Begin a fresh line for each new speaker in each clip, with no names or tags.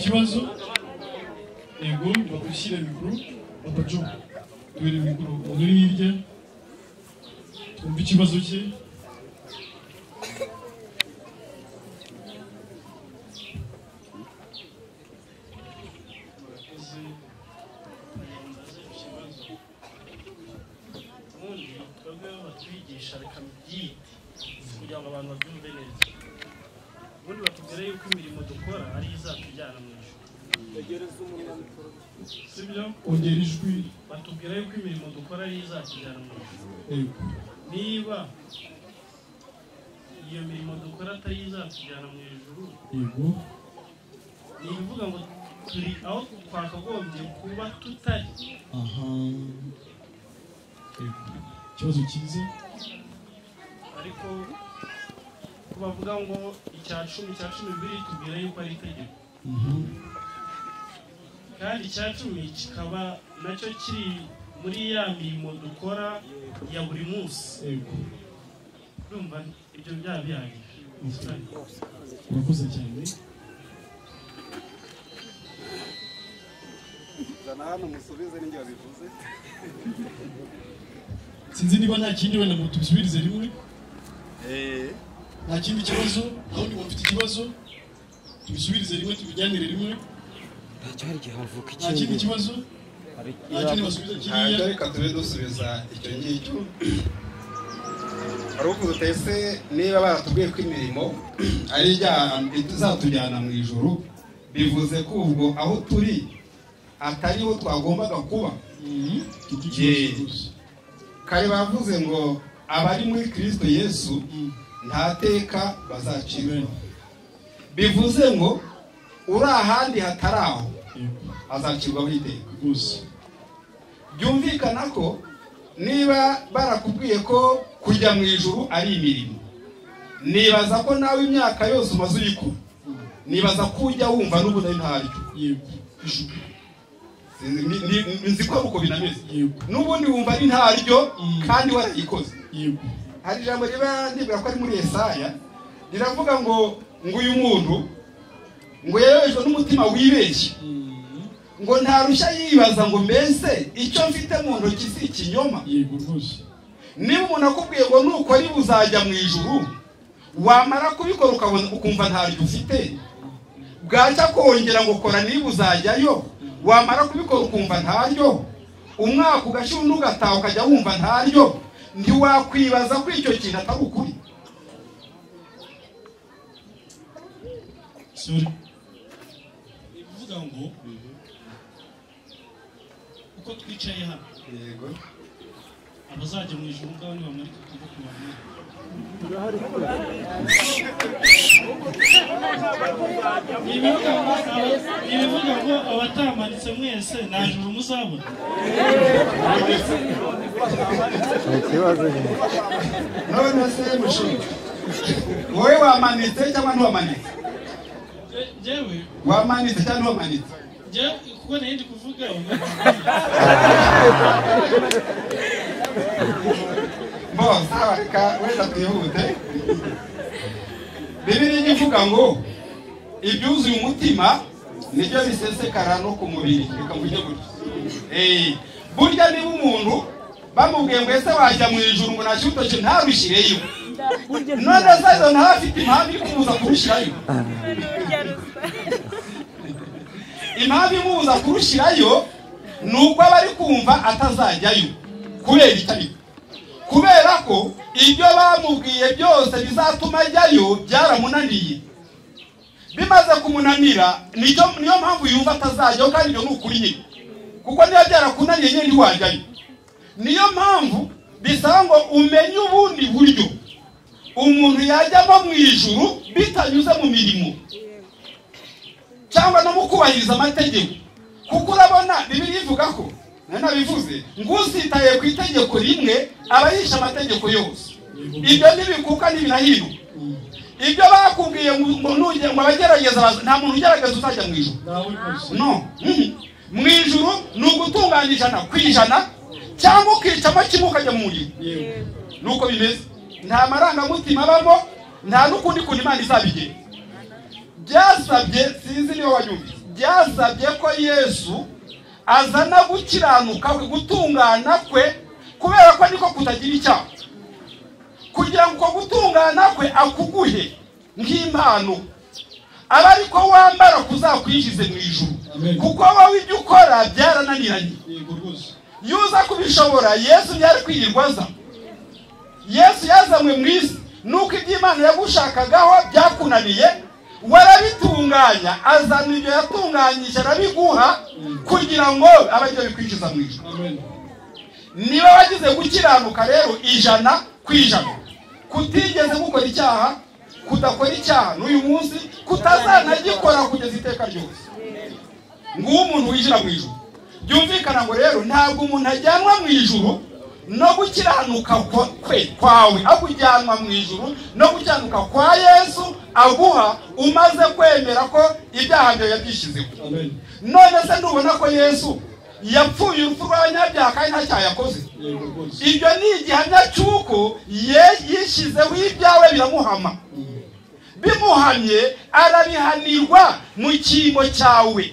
ikibazo. Yego, bagushyira mikoro. Papa Joe, duhere mikoro umuntu uri hirya, twumve ikibazo cye.
Murakoze. Mbaze ikibazo. Ubundi twebwe batwigisha, reka mbyite kugira ngo abantu babyumve neza. Ubundi batubwira yuko imirimo dukora ari izatujyana mu ijuru, sibyo?
Ongera ijwi.
Batubwira yuko imirimo dukora ari izatujyana mu ijuru.
Yego.
Niba iyo mirimo dukora atari izatujyana mu ijuru, ni ibivuga ngo turi aho twakagombye kuba tutari.
Aha, yego, ikibazo cyiza.
Ariko ko bavuga ngo icya cumi, icya cumi bibiri tubwira yuko ari itegeko, kandi icya cumi kikaba nacyo kiri muri ya mirimo dukora ya buri munsi. Urumva ibyo byaba bihagije.
Urakoze cyane.
Zana hano musubize, ninjye wabivuze.
Sinzi niba nta kindi, wenda ngo tubisubirize rimwe. Nta kindi kibazo? Nta wundi muntu ufite ikibazo? Tubisubirize rimwe, tubijyanire rimwe.
Ntacyo, hari igihe havuka
Nta kindi
ikindi.
kibazo? Nta kindi basubiza
Ntabwo.
kiriya?
Reka tube dusubiza icyo ngicyo. Hari uvuze utese niba baratubwiye ko imirimo ari izatujyana mu ijuru, bivuze ko ubwo aho turi atariho twagombaga kuba.
Icyo kibazo rwose.
Kare bavuze ngo abari muri Kristo Yesu nta teka bazacirwa, bivuze ngo uri ahandi hatari aho azacirwaho iteka.
Rwose.
Byumvikana ko niba barakubwiye ko kujya mu ijuru ari imirimo, nibaza ko nawe imyaka yose umaze uyikora, nibaza ko ujya wumva n'ubundi ari ntaryo.
Yego, ijuru.
Nzi ko ari uko binameze. N'ubundi wumva ari ntaryo kandi warayikoze. Hari ijambo riba, nibwira ko ari muri Yesaya, riravuga ngo uyu muntu ngo yayobejwe n'umutima wibeshye, ngo ntarushya yibaza ngo mbese icyo mfite mu ntoki si ikinyoma?
Yego rwose.
Niba umuntu akubwiye ngo nukora ibi uzajya mu ijuru, wamara kubikora ukabona ukumva ntaryo ufite, bwacya kongera ngo kora niba uzajyayo, wamara kubikora ukumva ntaryo, umwaka ugashira undi ugataha ukajya wumva ntaryo, ntiwakwibaza ko icyo kintu atari ukuri?
Sorry.
Ni ukuvuga ngo uko twicaye hano, abazajya mu ijuru ngabo nibamarika akaboko bamwe. Ni ibivuga ngo abatamanitse mwese nta juru muzabona.
Ikibazo.
None se mushinga, wowe wamanitse cyangwa ntiwamanitse?
Njyewe?
Wamanitse cyangwa ntiwamanitse?
Njyewe kuko nari ndi kuvuga.
Bo sawa, reka wenda twihute. Bibiliya ivuga ngo ibyuzuye umutima nibyo bisesekara no ku mubiri. Reka mvuge gutyo. Burya niba umuntu bamubwiye ngo ese wajya mu ijuru, ngo nta urutoki ntarushireyo, none se izo ntafite impamvu iri kumubuza kurushyirayo? Impamvu imubuza kurushyirayo ni uko aba ari kumva atazajyayo. Kubera icyo? Ariko kubera ko ibyo bamubwiye byose bizatuma ajyayo byaramunaniye. Bimaze kumunanira, niyo mpamvu yumva atazajyayo. Kandi ibyo ni ukuri nyine, kuko niba byarakunaniye nyine ntiwajyayo. Niyo mpamvu bisaba ngo umenye ubundi buryo umuntu yajyamo mu ijuru bitanyuze mu mirimo cyangwa no mu kubahiriza amategeko, kuko urabona Bibiliya ivuga ko, nari nabivuze, ngo usitaye ku itegeko rimwe aba yishe amategeko yose. Ibyo ntibikuka, ntibinahinduka. Ibyo bakubwiye ngo nujye ngo abagerageza nta muntu ugerageza uzajya mu ijuru.
Nawe rwose.
No. Mu ijuru ni ugutunganya 100% cyangwa ukicamo kimwe ukajya mu muriro. Nuko bimeze, nta marangamutima abamo, nta n'ukundi kuntu Imana izabigenza. Byasabye, sinzi niba wanyumvise. Byasabye ko Yesu azana gukiranuka kwe, gutungana kwe, kubera ko niko kutagira icyaha, kugira ngo gutungana kwe akuguhe nk'impano, aba ariko wambara kuzakwinjize mu ijuru, kuko wowe ibyo ukora byarananiranye. Yuza kubishobora Yesu ntiyari kwirirwa aza. Yesu yazanywe mu isi nuko iby'Imana yagushakagaho byakunaniye, warabitunganya, azana ibyo yatunganyije arabiguha kugira ngo abe aribyo bikwinjiza mu ijuru. Niba wagize gukiranuka rero 100%, kutigeze gukora icyaha, kudakora icyaha n'uyu munsi, kutazanagikora kugeza iteka ryose, nguwo umuntu winjira mu ijuru. Byumvikana ngo rero ntabwo umuntu ajyanwa mu ijuru no gukiranuka kwe kwawe, ahubwo ujyanwa mu ijuru no gukiranuka kwa Yesu aguha umaze kwemera ko ibyaha byawe yabyishyizeho. None se ndubona ko Yesu yapfuye urupfu rw'abanyabyaha kandi nta cyaha yakoze? Ibyo ni igihamya cy'uko yishyizeho ibyawe biramuhama, bimuhamye arabihanirwa mu cyimbo cyawe.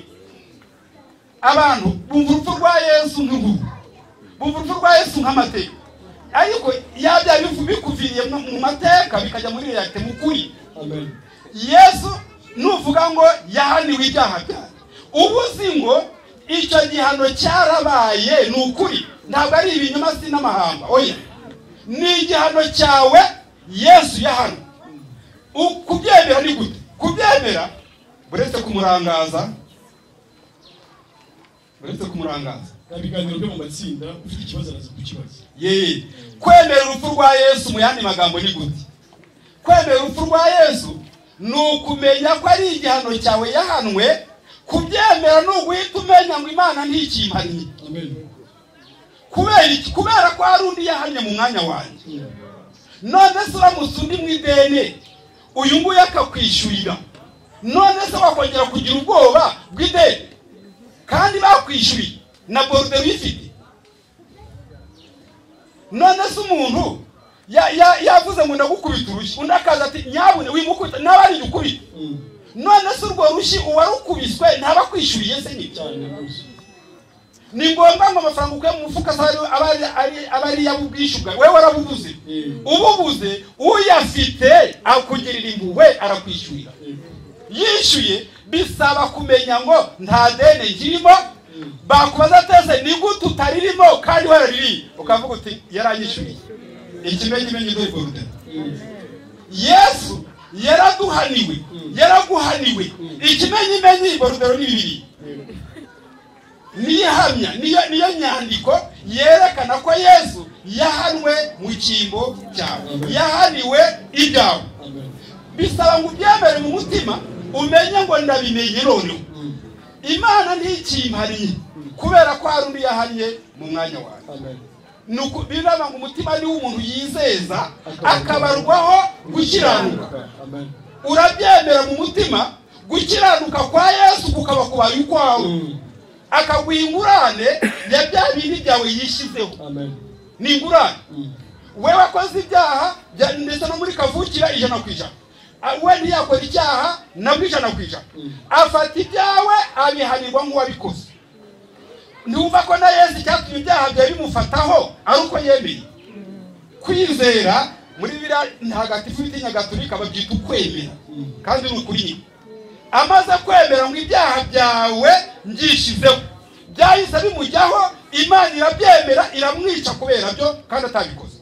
Abantu bumva urupfu rwa Yesu nk'inkuru, bumva urupfu rwa Yesu nk'amateka, ariko yabya bikuviriye mu mateka bikajya muri réalité, mu kuri. Yesu nuvuga ngo yahaniwe ibyaha byawe, uba uzi ngo icyo gihano cyarabaye, ni ukuri, ntabwo ari ibinyoma, si n'amahamba, oya, ni igihano cyawe Yesu yahanwe. Kubyemera ni gute? Kubyemera uretse kumurangaza, uretse kumurangaza.
Ibiganiro byo mu matsinda, ufite ikibazo araza kukibaza.
Ye, kwemera urupfu rwa Yesu mu yandi magambo ni gute? Kwemera urupfu rwa Yesu ni ukumenya ko ari igihano cyawe yahanwe. Kubyemera ni uguhita umenya ngo Imana ntikimpannye. Kubera iki? Kubera ko hari undi yahannye mu mwanya wanjye. None se uramutse undi mu ideni, uyu nguyu akakwishyurira, none se wakongera kugira ubwoba bw'ideni kandi bakwishyuriye na borudero uyifite? None se umuntu yavuze ngo ndagukubita urushyi, undi akaza ati nyabune wimukubita, nawe ari ukubita, none se urwo rushyi uwarukubiswe ntabakwishyuriye se? Nibyo, ni ngombwa ngo amafaranga ukuye mu mufuka aba ari iy'ubwishyu bwawe, wowe warabubuze, ububuze uyafite akugirira impuhwe arakwishyurira. Yishyuye bisaba kumenya ngo nta deni nkirimo. Bakubaza tese ni gute utaririmo kandi waraririye, ukavuga uti yaranyishyuriye. Ikimenyimenyi dore borudero, Yesu yaraduhaniwe, yaraguhaniwe. Ikimenyimenyi borudero ni bibiri, niyo ihamya, niyo nyandiko yerekana ko Yesu yahanwe mu cyimbo cyawe, yahaniwe ibyawe. Bisaba ngo ubyemere mu mutima, umenye ngo ndabimenye noneho Imana ntikimpariye kubera ko hari undi yahannye mu mwanya wawe. Biraba ngo umutima niwo umuntu yizeza akabarwaho gukiranuka. Urabyemera mu mutima, gukiranuka kwa Yesu kukaba kubaye ukwawe, akaguha ingurane ya bya bindi byawe yishyizeho. Ni ingurane. We wakoze ibyaha ndetse no muri kavukira 100%, we ntiyakora icyaha nabwo 100%, afata ibyawe abihanirwa nk'uwabikoze. Ntiwumva ko na Yesu icyatumye ibyaha byawe bimufataho ari uko yemeye? Kwizera muri Bibiliya ntagatifu bita Nyagatolika babyita ukwemera, kandi ni ukuri nyine. Amaze kwemera ngo ibyaha byawe ngishizeho, byahise bimujyaho, Imana irabyemera iramwica kubera byo kandi atabikoze.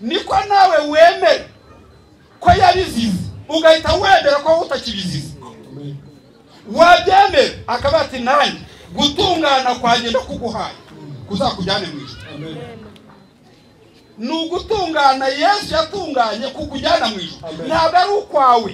Niko nawe wemera ko yabizize, ugahita wemera ko utakibizize. Wabyemera akaba ati nanjye gutungana kwanjye ndakuguhaye kuzakujyane mu ijuru. Ni ugutungana Yesu yatunganye kukujyana mu ijuru, ntabwo ari ukwawe.